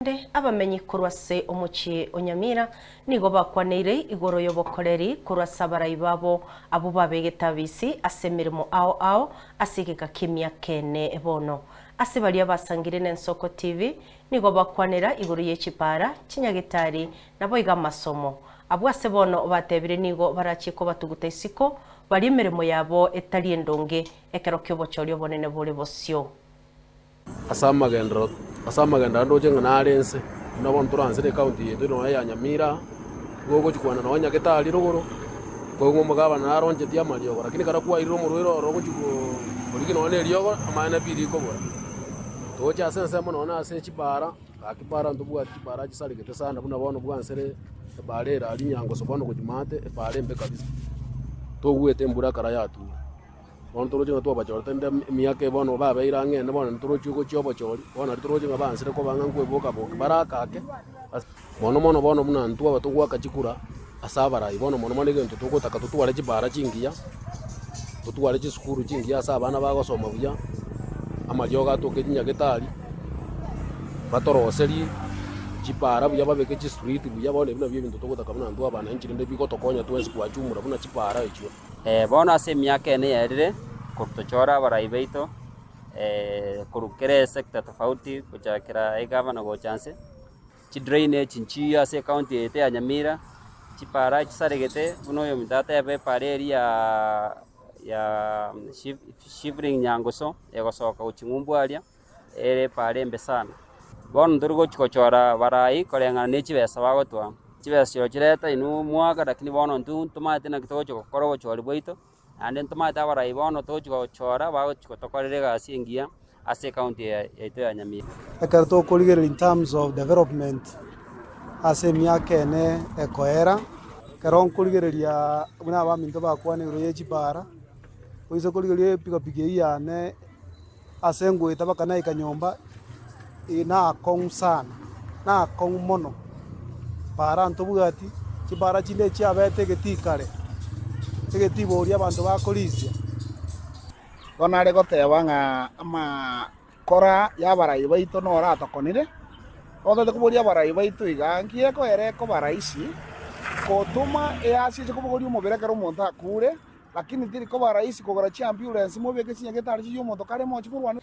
Korende abamenyi korwa ase omochie o Nyamira nigo bakwaneire igoro y'obokoreri korwa ase abarai babo abwo babegete abisi ase emeremo ao ao ase egeka ki'emiaka ene bono. Ase baria basangire n'Ensoko TV nigo bakwanera igoro ye chipara, chinyagetari naboigo amasomo. Abwo ase bono batebire nigo barachie kobatuguta isiko baria emeremo yabo etari endonge ekero ki'obochori obonene bore bosio. Ase amagenderero ase amagenderero ndoche ng'a nare ense, buna bono toransere ecounty yaito nonya ya Nyamira aa, nigo ogochi kwana nonya nyagetari rogoro, koigwa omogabana naronchetie amariogo, rakini ekero kwairire omorwaire oro ogochi korigia nonya na eriogo, amaene pi rikobora. Toche ase ensemo nonya na ase chibara, gaki bara ntobwati chibara chisaregete sana buna bono bwansere ebara ere aria Nyangoso bono gochia maate, ebara embe kabisa, togwete embura ekero yature. Bono toroche ng'a twabachorete rende emiaka eye bono babeire ang'e ene bono ntoroche gochia obochori, bono nario toroche ng'a baansire koba ng'a nkweboka boki bare ake ake, ase mono mono bono buna intwe aba togoaka chikura ase abarai bono mono mono egento togotaka totware chibara chingiya, totware chisukuru chingiya ase abana bagosoma buya, amariogo atoke chinyagetari, batoroserie chibara buya babeke chistreet buya bono ebi nabio ebinto togotaka buna intwe abananchi rende bigotokonya twensi kwa jumla buna chibara echio. Bono ase emiaka ene yaerire, korwa tochore abarai baito, korwa kera esector tofauti gochakera egavana gocha nse, chidrainage nchiyo ase ecounty yaito ya Nyamira, chipara chisaregete buna oyominto ateba epara eria ya shivering Nyangoso egosoka gochia ng'umbu aria. ere epaara embe sana. Bono ntori gochia gochora abarai koreng'ana ne chibesa bagotoa, chibesa chirochio chireta inwe omwaka lakini bono intwe ntomanyete naki togochia gokora obochori bwaito, naende ntomanyete abarai bono togochia gochora bagochia gotokorera egasi engiya ase ecounty eye yaito ya Nyamira. Ekero tokorigereria in terms of development ase emiaka ene ekoera, ekero nkorigereria buna abaminto bakwana igoro ye chipara, oise korigereria epikapiki eywo yane. Ase ngoeta bakanaika nyomba, eye nakong'u sana, nakong'u mono. Para ntobwati, chipara chinde echiabete egetii kare, egetii boria abanto bakorisia. Bono are goteba ng'a amakora y'abarai baito noro atokonire, otagete koboria abarai baito iga, nki ekoera ekoba rahisi gotoma easi eche kobogoria omobere ekero omonto akure? Lakini teri koba rahisi kogora chiambulance mobeke chinyagetari chiria omonto kare mochie korwana.